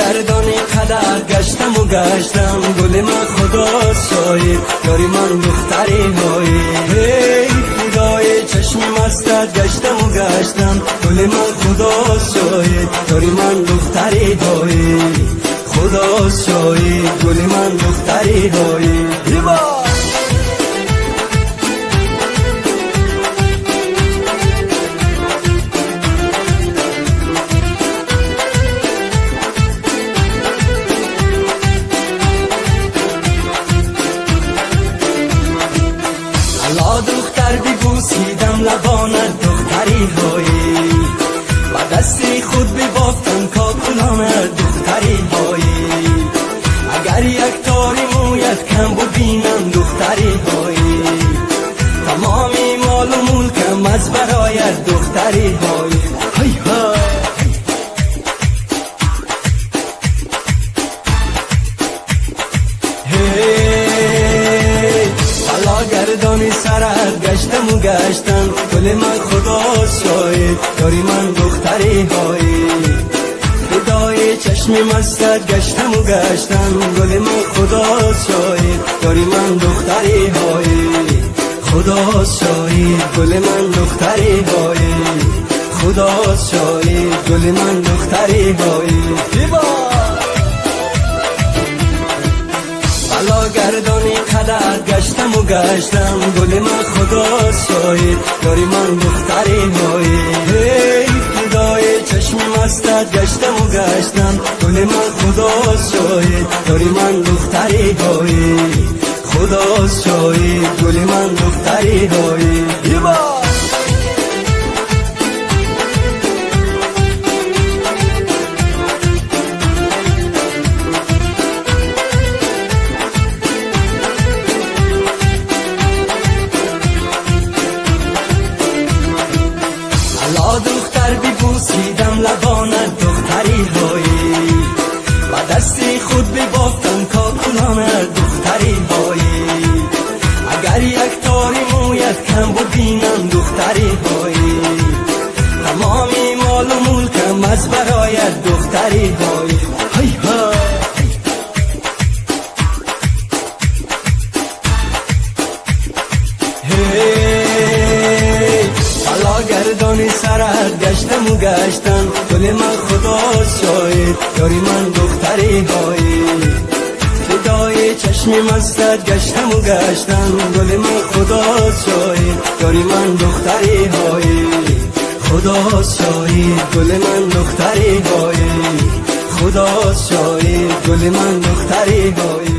گردانی قدر گشتم و گشتم، گل من خدا شاهد یاری من دختری های. هی فدای چشم مستت گشتم و گشتم، گل من خدا شاهد یاری من دختری های. خدا شاهد گل من دختری های. دختر ببوسیدم لبانت دختری هایی، با دست خود ببافتم کاکلانت دختری هایی. اگر یک تاری مویت کم ببینم دختری هایی، تمامی مال و ملکم از برایت دختری هایی. های های گردانی سرت گشتم و گشتم، گل من خدا شاهد یاری من دختری هایی. فدای چشم مستت گشتم و گشتم، گل من خدا شاهد یاری من دختری هایی. خدا شاهد گل من دختری هایی. خدا شاهد گل من دختری هایی. گردانی قدر گشتم و گشتم، گل من خدا شاهد یاری من دختری هایی. هی فدای چشم مستت گشتم و گشتم، گل من خدا شاهد یاری من دختری هایی. خدا شاهد گل من دختری هایی. دختر ببوسیدم لبانت دختری هایی، با دست خود ببافتم کاکلانت دختری هایی. اگر یک تاری مویت کم ببینم دختری هایی، تمامی مال و ملکم از برایت دختری هایی. های های گردانی سرت گشتم و گشتم، گل من خدا شاهد یاری من دختری هایی. فدای چشم مستت گشتم و گشتم، گل من خدا شاهد یاری من دختری هایی. خدا شاهد گل من دختری هایی. خدا شاهد گل من دختری هایی.